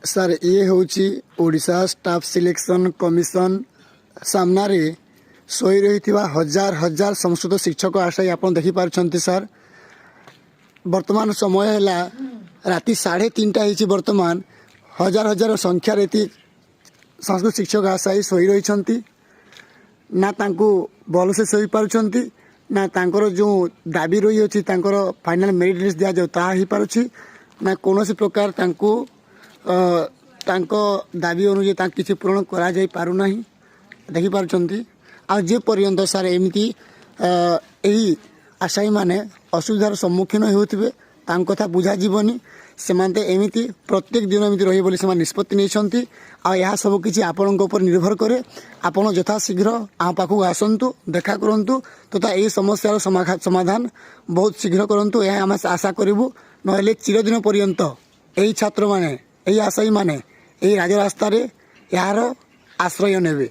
Sir, ଇଏ ହେଉଛି Odisha staff selection commission ସାମ୍ନାରେ ଶୋଇ ରହିଥିବା ହଜାର ହଜାର ସଂସ୍କୃତ ଶିକ୍ଷକ ଆଶାୟୀ। ଆପଣ ଦେଖିପାରୁଛନ୍ତି ସାର୍, ବର୍ତ୍ତମାନ ସମୟ ହେଲା ରାତି 3:30 ହେଇଛି। ବର୍ତ୍ତମାନ ହଜାର ହଜାର ସଂଖ୍ୟାରେ ଏଠି ସଂସ୍କୃତ ଶିକ୍ଷକ ଆଶାୟୀ ଶୋଇ ରହିଛନ୍ତି। ନା ତାଙ୍କୁ ଭଲସେ ଶୋଇପାରୁଛନ୍ତି, ନା ତାଙ୍କର ଯେଉଁ ଦାବି ରହିଅଛି, ତାଙ୍କର ଫାଇନାଲ୍ ମେରିଟ୍ ଲିଷ୍ଟ ଦିଆଯାଉ, ତାହା ହେଇପାରୁଛି, ନା କୌଣସି ପ୍ରକାର ତାଙ୍କୁ ତାଙ୍କ ଦାବି ଅନୁଯାୟୀ ତାଙ୍କୁ କିଛି ପୂରଣ କରାଯାଇ ପାରୁନାହିଁ। ଦେଖିପାରୁଛନ୍ତି। ଆଉ ଯେ ପର୍ଯ୍ୟନ୍ତ ସାର୍ ଏମିତି ଏହି ଆଶାୟୀମାନେ ଅସୁବିଧାର ସମ୍ମୁଖୀନ ହେଉଥିବେ, ତାଙ୍କ କଥା ବୁଝାଯିବନି। ସେମାନେ ତ ଏମିତି ପ୍ରତ୍ୟେକ ଦିନ ଏମିତି ରହିବେ ବୋଲି ସେମାନେ ନିଷ୍ପତ୍ତି ନେଇଛନ୍ତି। ଆଉ ଏହା ସବୁ କିଛି ଆପଣଙ୍କ ଉପରେ ନିର୍ଭର କରେ। ଆପଣ ଯଥାଶୀଘ୍ର ଆମ ପାଖକୁ ଆସନ୍ତୁ, ଦେଖା କରନ୍ତୁ ତଥା ଏହି ସମସ୍ୟାର ସମାଧାନ ବହୁତ ଶୀଘ୍ର କରନ୍ତୁ, ଏହା ଆମେ ଆଶା କରିବୁ। ନହେଲେ ଚିରଦିନ ପର୍ଯ୍ୟନ୍ତ ଏହି ଛାତ୍ରମାନେ, ଏହି ଆଶାୟୀମାନେ ଏହି ରାଜରାସ୍ତାରେ ଏହାର ଆଶ୍ରୟ ନେବେ।